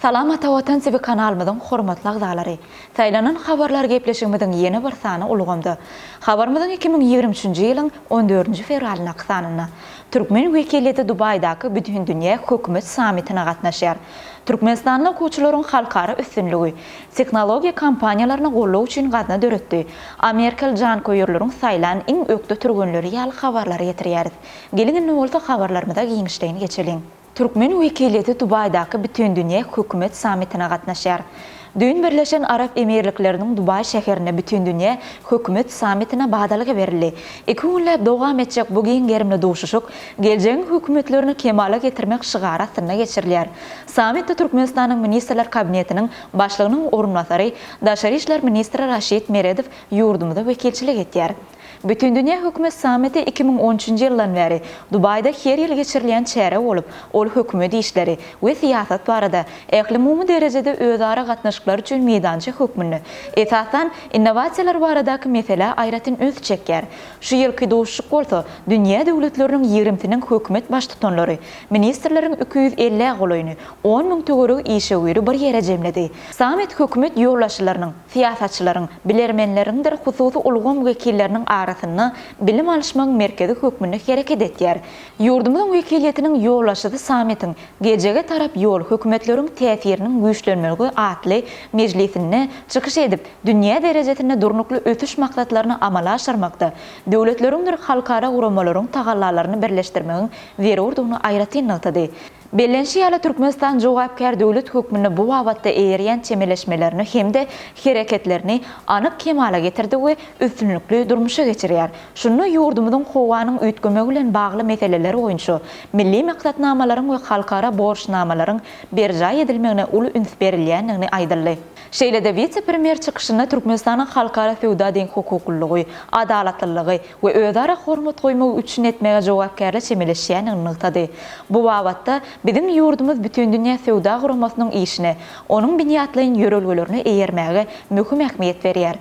Salam Ata Watan TV kanalymyzyň hormatly agzalary! Saýlanan habarlar gepleşigimiziň ýene bir sany ulgamda. Habarymyzyň 2023-nji ýylyň on dördünji fewralyndaky sanynda türkmen wekiliýeti Dubaýdaky Bütindünýä hökümet sammitine gatnaşýar. Türkmenistanly okuwçylaryň halkara üstünligi, tehnologiýa kompaniýalaryna goldaw üçin gazna döretdi, amerikaly janköýerleriň saýlan iň ökde türgenleri ýaly habarlary ýetirýäris. Geliň indi bolsa habarlarymyza giňişleýin geçeliň. Türkmen wekiliýeti Dubaýdaky Bütindünýä hökümet sammitine gatnaşýar. Düýn Birleşen Arap Emirlikleriniň Dubaý şäherinde Bütindünýä hökümet sammitine badalga berildi. Iki günläp dowam etjek bu giň gerimli duşuşyk Geljegiň hökümetlerini kemala getirmek şygary astynda geçirilýär. Sammitde Türkmenistanyň Ministrler Kabinetiniň Başlygynyň orunbasary, daşary işler ministri Raşid Meredow ýurdumyza wekilçilik etýär. Bütindünýä hökümet sammiti 2013-nji ýyldan bäri Dubaýda her ýyl geçirilýän çäre bolup, ol hökümet işleri we syýasat barada ählumumy derejede özara gatnaşyklar üçin meýdança hökmünde, esasan, innowasiýalar baradaky meselä aýratyn üns çekýär. Şu ýylky duşuşyk bolsa, dünýä döwletleriniň ýigrimsiniň hökümet baştutanlary, ministrleriň 250-ä golaýyny, on müň töweregi işewüri bir ýere jemledi. Sammit hökümet ýolbaşçylarynyň, syýasatçylaryň, bilermenleriňdir hususy ulgam wekilleriniň arasynda bilim alyşmagyň merkezi hökmünde hereket etýär. Ýurdumyzyň wekiliýetiniň ýolbaşçysy sammitiň Geljege tarap ýol, hökümetleriň täsiriniň güýçlenmegi atly mejlisinde çykyş edip, dünýä derejesinde durnukly ösüş maksatlaryny amala aşyrmakda döwletleriňdir halkara guramalaryň tagallalaryny birleşdirmegiň zerurdygyny aýratyn nygtady. Bellenişi ýaly, Türkmenistan jogapkär döwlet hökmünde bu babatda eýerýän çemeleşmelerini hem-de hereketlerini anyk kemala getirdi we üstünlikli durmuşa geçirýär. Şunda ýurdumyzyň howanyň üýtgemegi bilen bagly meseleler boýunça milli maksatnamalaryň we halkara borçnamalaryň berjaý edilmegine uly üns berilýändigini aýdyldy. Şeýle-de wise-premýer çykyşynda Türkmenistanyň halkara söwda deňhukuklylygy, adalatlylygy we özara hormat goýmagy üpjün etmäge jogapkärli çemeleşýändigini nygtady. Bu babatda biziň ýurdumyz Bütindünýä Söwda Guramasynyň işine, onuň binýatlaýyn ýörelgelerine eýermäge möhüm ähmiýet berýär.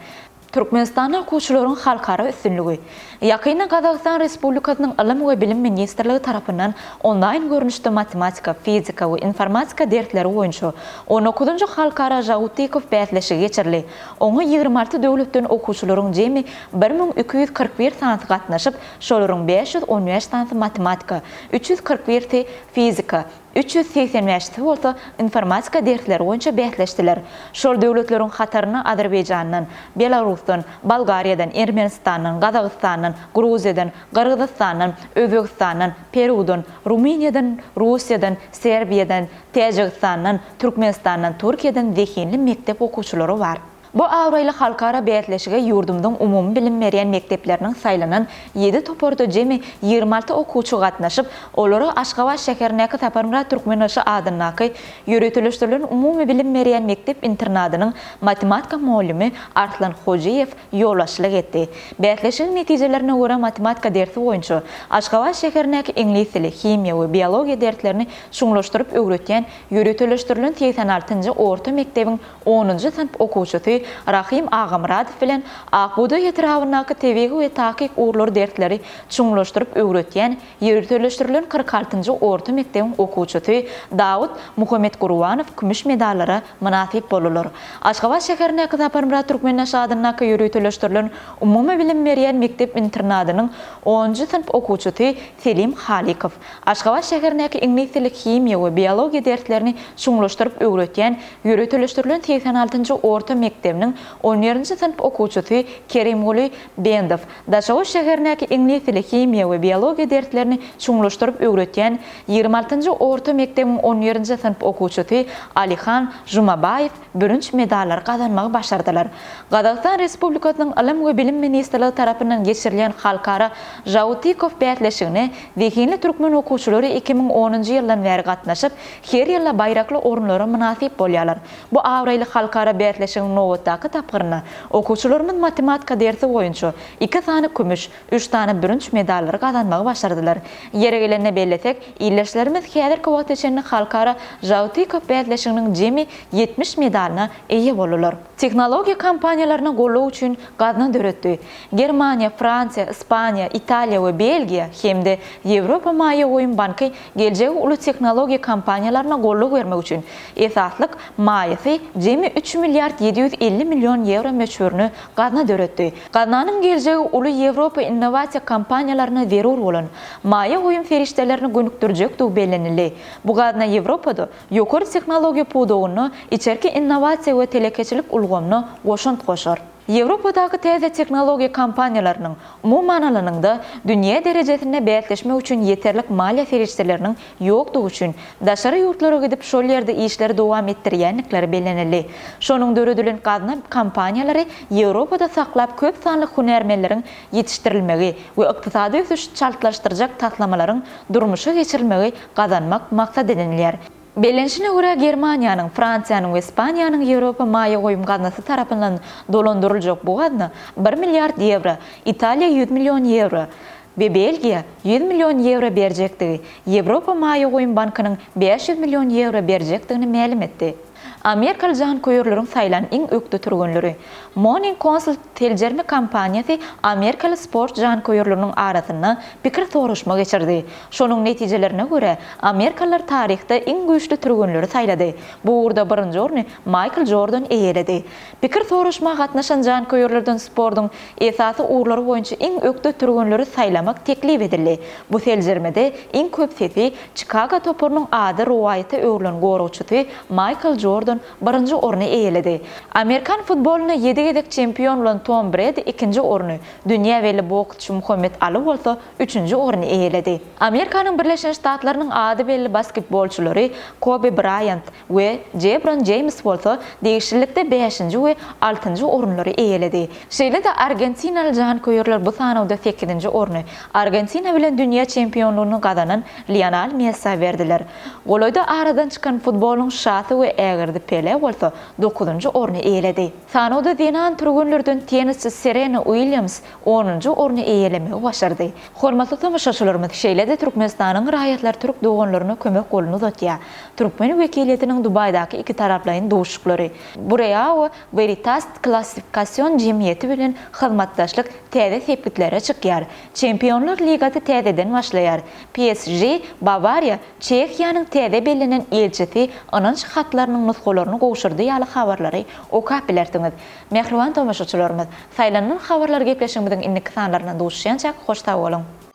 Türkmenistanda okuwçylaryň halkara üstünligi. Ýakynda Gazagystan Respublikasynyň Ylym we bilim ministrligi tarapyndan onlaýn görnüşde matematika, fizika we informatika dersleri boýunça on dokuzynjy halkara Žautykow bäsleşigi geçirildi. Oňa 26 döwletden okuwçylaryň jemi 1241 sanysy gatnaşyp, şolaryň 515 sanysy matematika, 341-si fizika, 385-si bolsa informatika dersleri boýunça bäsleşdiler. Şol döwletleriň hatarynda Azerbaýjandan, Belarusdan, Bolgariýadan, Ermenistandan, Gazagystandan, Gruziýadan, Gyrgyzystandan, Özbegistandan, Perudan, Rumyniýadan, Russiýadan, Serbiýadan, Täjigistandan, Türkmenistandan, Türkiýeden zehinli mekdep okuwçylary bar. Bu abraýly halkara bäsleşige ýurdumyzyň umumybilim berýän mekdepleriniň saýlanan ýedi toparda jemi 26 okuwçy gatnaşyp, olara Aşgabat şäherindäki Saparmyrat Türkmenbaşy adyndaky ýöriteleşdirilen umumybilim berýän mekdep-internadynyň matematika mugallymy Arslan Hojyýew ýolbaşçylyk etdi. Bäsleşigiň netijelerine görä matematika dersi boýunça Aşgabat şäherindäki iňlis dili, himiýa we biologiýa derslerini çuňlaşdyryp öwretýän ýöriteleşdirilen 86 nji orta mekdebiň onunjy synp okuwçysy Rahym Agamyradow bilen Ak bugdaý etrabyndaky tebigy we takyk ugurlar dersleri çuňlaşdyryp öwretýän ýöriteleşdirilen 46 njy orta mekdebiň okuwçysy Dawut Muhammetgurbanow kümüş medallara mynasyp boldular. Aşgabat şäherindäki Saparmyrat Türkmenbaşy adyndaky ýöriteleşdirilen umumybilim berýän mekdep-internadynyň onunjy synp okuwçysy Selim Halykow, Aşgabat şäherindäki iňlis dili, himiýa we biologiýa derslerini çuňlaşdyryp öwretýän ýöriteleşdirilen 86 njy orta mekdebiniň on birinji synp okuwçysy Kerimguly Bendow, Daşoguz şäherindäki iňlis dili, himiýa we biologiýa derslerini çuňlaşdyryp öwretýän 26 njy orta mekdebiň on birinji synp okuwçysy Alyhan Jumabaýew bürünç medallary gazanmagy başardylar. Gazagystan Respublikasynyň Ylym we bilim ministrligi tarapyndan geçirilýän halkara Žautykow bäsleşigine zehinli türkmen okuwçylary 2010-njy ýyldan bäri gatnaşyp, her ýylda baýrakly orunlara mynasyp bolýarlar. Bu abraýly halkara bäsleşigiň nobatdaky. nobatdaky tapgyrynda okuwçylarymyz matematika dersi boýunça iki sany kümüş, üç sany bürünç medallary gazanmagy başardylar. Ýeri gelende bellesek, ildeşlerimiz häzirki wagta çenli halkara Žautykow bäsleşiginiň jemi 70 medalyna eýe boldular. Tehnologiýa kompaniýalaryna goldaw üçin gazna döretdi. Germaniýa, Fransiýa, Ispaniýa, Italiýa we Belgiýa hem-de Ýewropa maýa goýum banky geljegi uly tehnologiýa kompaniýalaryna goldaw bermek üçin esaslyk maýasy jemi üç milliard 750 million ýewro möçberine gazna döretdi. Gaznanyň geljegi uly Ýewropa innowasiýa kompaniýalaryna zerur bolan maýa goýum serişdelerini gönükdirjekdigi bellenildi. Bu gazna Ýewropada ýokary tehnologiýa pudagynda içerki innowasiýa we telekeçilik ulgamyna goşant goşar. Ýewropadaky täze tehnologiýa kompaniýalarynyň, umuman alanyňda, dünýä derejesinde bäsleşmek üçin ýeterlik maliýe serişdeleriniň ýokdugy üçin, daşary ýurtlara gidip şol ýerde işleri dowam etdirýändikleri bellenildi. Şonuň döredilen gazna kompaniýalary Ýewropada saklap köp sanly hünärmenleriň ýetişdirilmegi we ykdysady ösüşi çaltlaşdyrjak taslamalaryň durmuşa geçirilmegi gazanmak maksat edinilýär. Bellenişine görä, Germaniýanyň, Fransiýanyň we Ispaniýanyň Ýewropa maýa goýum gaznasy tarapyndan dolandyryljak bu gazna bir milliard ýewro, Italiýa 100 million ýewro we Belgiýa 100 million ýewro berjekdigi, Ýewropa maýa goýum bankynyň 500 million ýewro berjekdigini mälim etdi. Amerikaly janköýerleriň saýlan iň ökde türgenleri. Morning Consult seljerme kompaniýasy amerikaly sport janköýerleriniň arasynda pikir soraşma geçirdi. Şonuň netijelerine görä, amerikalylar taryhda iň güýçli türgenleri saýlady. Bu ugurda birinji orny Maýkl Jordan eýeledi. Pikir soraşma gatnaşan janköýerlerden sportuň esasy ugurlary boýunça iň ökde türgenleri saýlamak teklip edildi. Bu seljermede iň köp sesi Çikago toparynyň ady rowaýata öwrülen goragçysy Maýkl Jordan birinji orny eýeledi. Amerikan futbolynda ýedi gezek çempion bolan Tom Bredi ikinji orny, dünýä belli boksçy Muhammet Aly bolsa üçünji orny eýeledi. Amerikanyň Birleşen Ştatlarynyň ady belli basketbolçylary Kobi Braýant we Jebron Jeýms bolsa degişlilikde bäşinji we altynjy orunlary eýeledi. Şeýle-de argentinaly janköýerler bu sanawda sekizinji orny Argentina bilen dünýä çempionlygyny gazanan Lionel Messä berdiler. Golaýda aradan çykan futbolyň şasy we ägirdi Pele bolsa dokuzynjy orny eýeledi. Sanawda zenan türgenlerden tennisçi Serena Uilýams onunjy orny eýelemegi başardy. Hormatly tomaşaçylarymyz, şeýle-de Türkmenistanyň raýatlary türk doganlaryna kömek goluny uzatýar. Türkmen wekiliýetiniň Dubaýdaky ikitaraplaýyn duşuşyklary, Bureau Veritas klassifikasion jemgyýeti bilen hyzmatdaşlyk täze sepgitlere çykýar. Çempionlar ligasy täzeden başlaýar. PSG, Bawariýa, Çehiýanyň täze bellenen ilçisi ynanç hatlarynyň nusgalaryny gowşurdy ýaly habarlary okap bilersiňiz. Mähriban tomaşaçylarymyz, Saýlanylan habarlar gepleşigimiziň indiki sanlarynda duşuşýançak hoş sag boluň!